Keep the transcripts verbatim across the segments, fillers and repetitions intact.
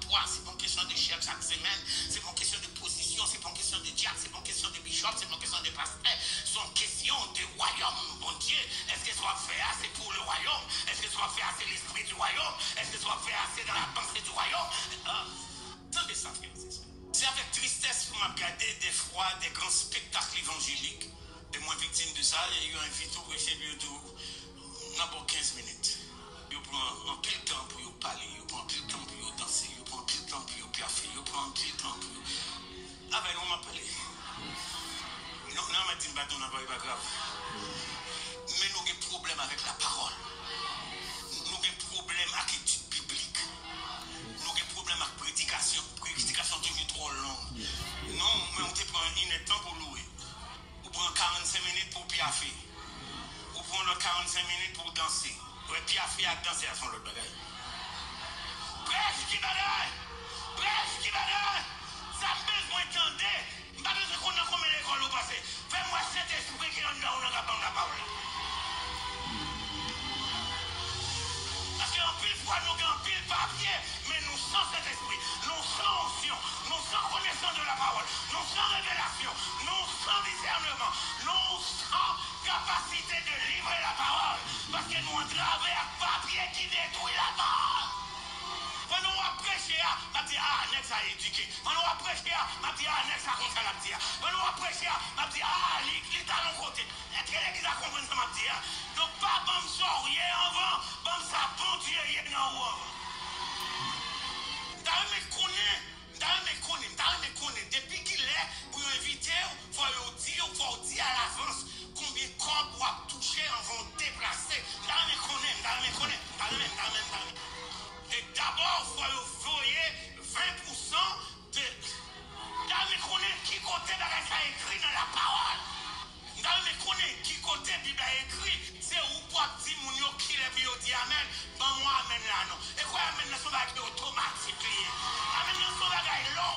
Pwa, se pa yon kesyon de chèf chak semèn, se pa yon kesyon de pozisyon, se pa yon kesyon de dyak, se pa yon kesyon de bishop, se pa yon kesyon de pastè, se yon kesyon de wayòm Bondye. Èske sa w ap fè a, se pou le wayòm? Èske sa w ap fè a, se lespri di wayòm? Èske sa w ap fè a, se dans la pensée du royaume? Ah, tande sa, frè e sè. Se avèk tristès pou m ap gade dèfwa de gran spektak evanjelik, e mwen viktim de sa, e yo envite w preche, epi yo di w, n ap ba w kenz minit. Yo pran anpil tan pou yo pale, yo pran anpil tan pou yo danse, yo pran anpil tan pou yo pyafe, yo pran anpil tan pou yo. Avè nou, m ap pale. Non, non, m ap di m pa di w nan pale, pa grav. Men nou gen pwoblèm avèk lapawòl. Nou gen pwoblèm ak etid biblik. Nou gen pwoblèm ak predikasyon. Predikasyon toujou twò long. Non, men ou te pran inèdtan pou louwe. Ou pran karannsenk minit pou w pyafe. Ou pran lòt karannsenk minit pou w danse. Wè, pyafe ak danse a se yon lòt bagay. Prèch ki bagay! Prèch ki bagay! Sa m bezwen tande. M pa bezwen konn nan konbyen lekòl ou pase. Fè m wè Sentespri ki anndan ou nan ka ban m lapawòl la. Paske anpil fwa nou gen anpil papye, men nou san Sentespri, nou san onksyon, nou san konesans de lapawòl, nou san revelasyon, nou san disèneman, nou san kapasite de livre lapawòl, paske nou antrave ak papye ki detwi lapawòl. Pandan w ap preche a, m ap di, "Ah, nèg sa edike." Pandan w ap preche a, m ap di, "Ah, nèg sa konn sa l ap di a." Pandan w ap preche a, m ap di, "Ah, li, li t al yon kote." Èske legliz la konprann sa m ap di a? Donk, pa ban m sa w ye anvan, ban m sa Bondye ye nan ou anvan. M ta renmen konnen, m ta renmen konnen, m ta renmen konnen, depi kilè pou yo envite w, fò yo di w, fò w di alavans konbyen kòb w ap touche anvan w deplase. M ta renmen konnen, m ta renmen konnen, m ta renmen, m ta renmen, m ta renmen. E dabò, fò yo voye ven pousan de. M ta renmen konnen ki kote bagay sa ekri nan lapawòl. M ta renmen konnen ki kote Bib la ekri. Se ou k ap di moun yo kilè pou yo di amèn. Ban m yon amèn la non. E kwè amèn nan se yon bagay ki otomatik li ye. Amèn nan se yon bagay lò.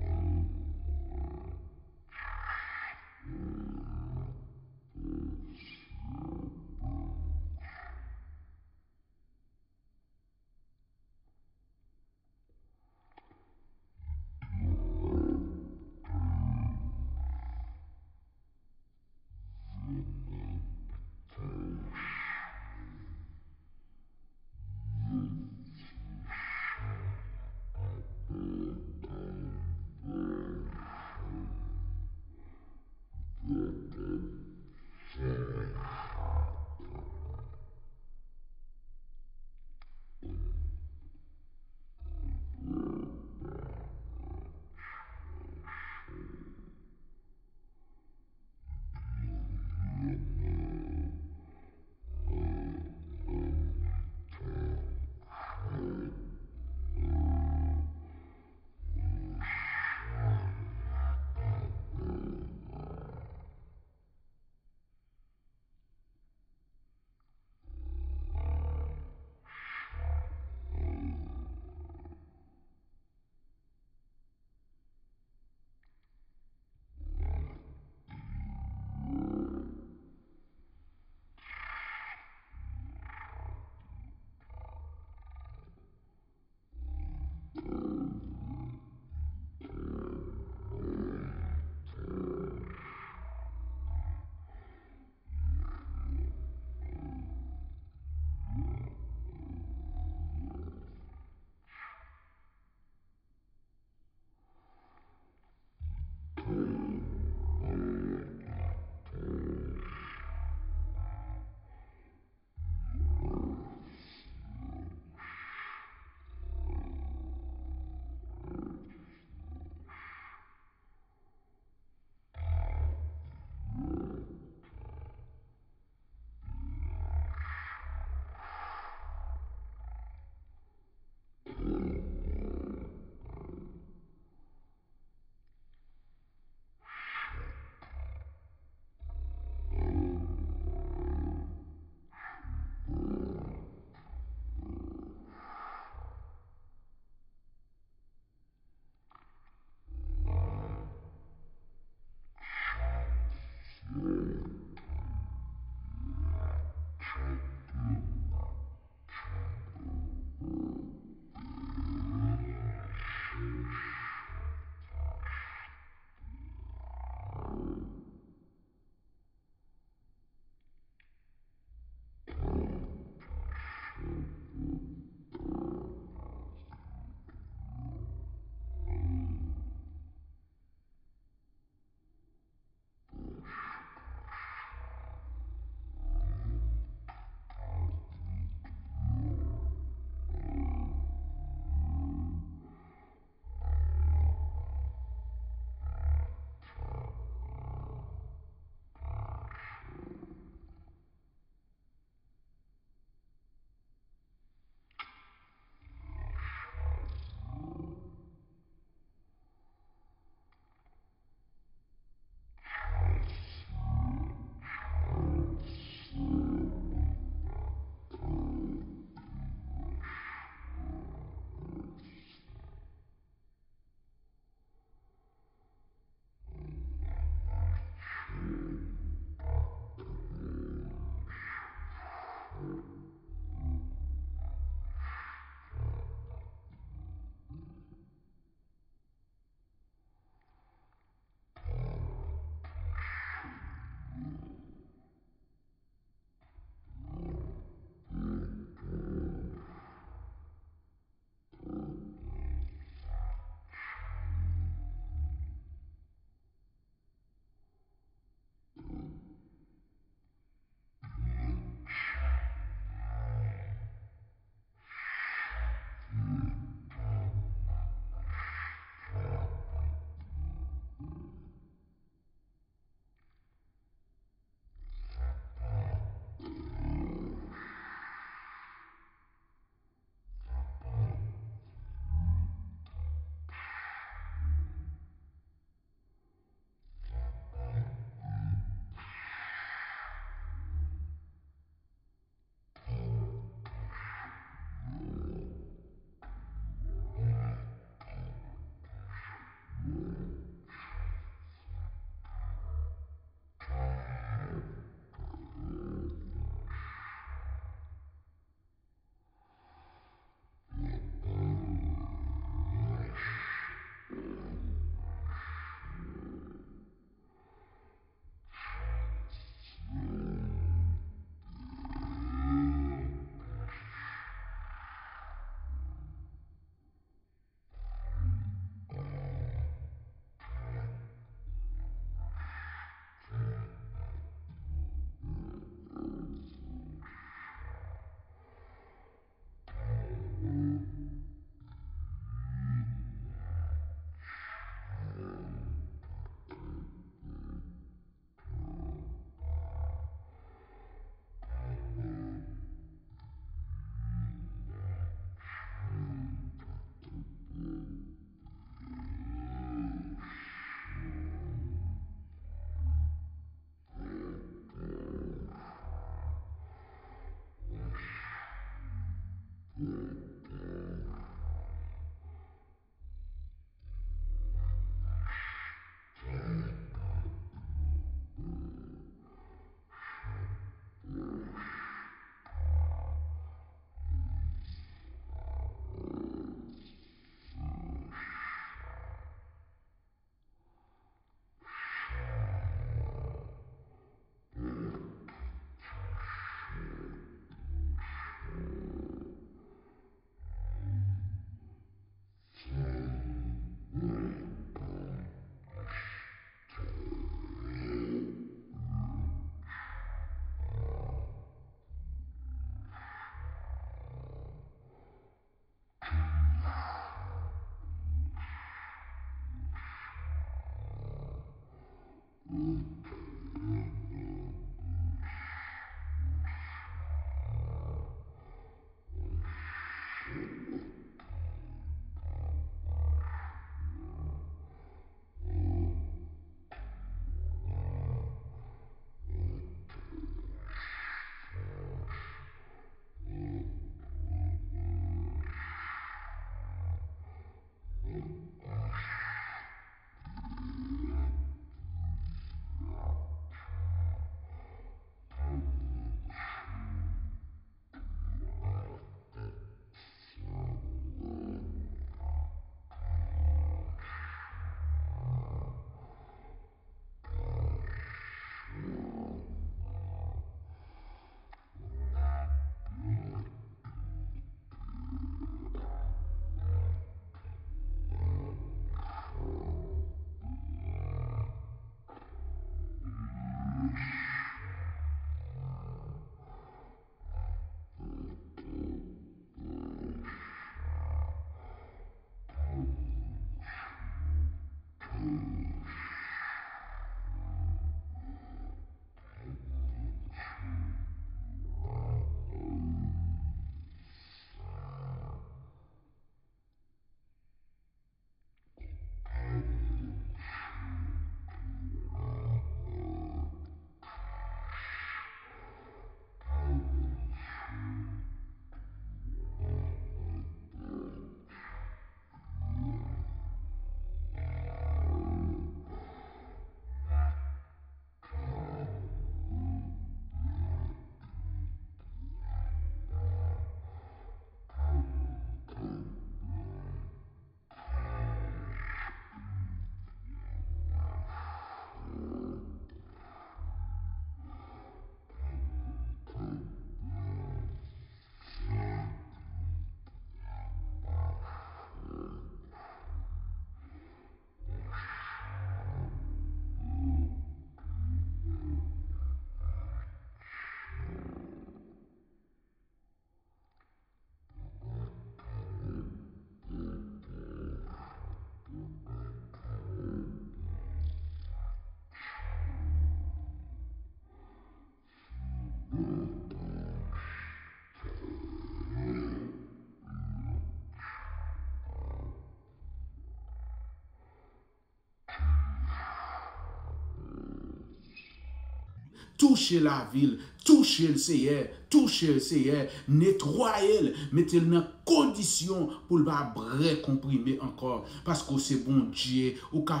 Touche lavi l, touche l, Seyè, touche l, Seyè, netwaye l, mete l nan kondisyon pou l pa bwè konprime ankò, paske w se Bondye, ou ka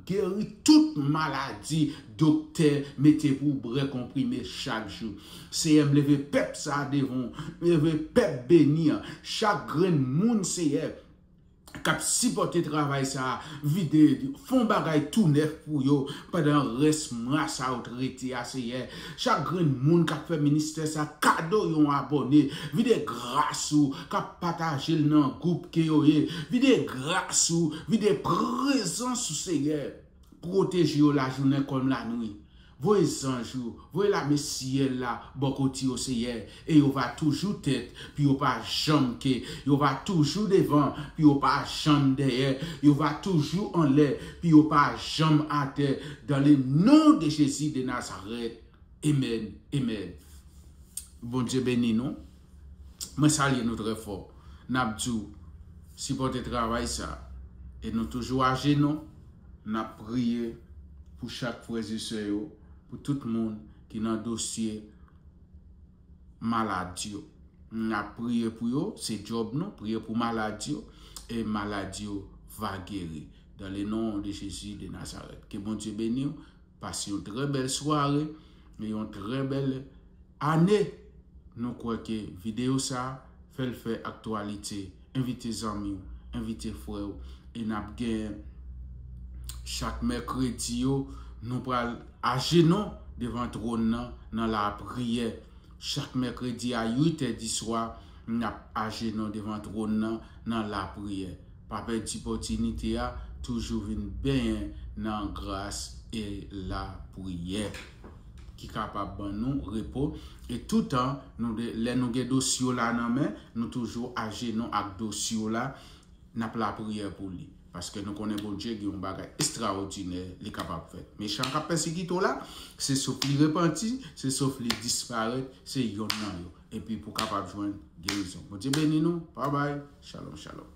geri tout maladi doktè mete pou w bwè konprime chak jou. Seyè, m leve pèp sa a devan w, m leve pèp beni an, chak grenn moun, Seyè, k ap sipòte travay sa a, vide, fè yon bagay tou nèf pou yo pandan rès mwa sa a ou t rete a, Seyè. Chak grenn moun k ap fè ministè sa a kado yon abòne, vide gras ou k ap pataje l nan gwoup ke yo ye, vide gras ou, vide prezans ou, Seyè. Pwoteje yo lajounen kòm lanwi. Voye zanj ou, voye lame syèl la bò kote yo, Seyè, e yo va toujou tèt, pou yo pa janm ke, yo va toujou devan, pou yo pa janm dèyè, yo va toujou anlè, pou yo pa janm atè, dans le nom de Jésus de Nazareth. Amen, amen. Bondye beni nou. Mwen salye nou trè fò. N ap di w, sipòte travay sa. E nou toujou ajenou, n ap priye pou chak frè e sè yo, pou tout moun ki nan dosye malad yo. N ap priye pou yo, se djòb nou, priye pou malad yo, e malad yo va geri. Dans le nom de Jésus de Nazareth. Ke Bondye beni w, pase yon trè bèl sware, e yon trè bèl ane. Nou kwè ke videyo sa a, fè l fè aktyalite. Envite zanmi w, envite frè w. E n ap gen chak mèkredi yo, nou pral ajenou devan twòn nan, nan lapriyè. Chak mèkredi a uit è di swa, n ap ajenou devan twòn nan, nan lapriyè. Pa pèdi opòtinite a, toujou vin benyen nan gras e lapriyè. Ki kapab ban nou repo. E toutan, nou de, lè nou gen dosye w la nan men, nou toujou ajenou ak dosye w la, n ap lapriyè pou li. Paske nou konnen Bondye gen yon bagay estraòdinè li kapab fè. Mechan k ap pèsekite w la, se sof li repanti, se sof li disparèt, se yonn nan yo. Epi pou kapab jwenn gerizon. Bondye beni nou. Babay. Shalom, shalom.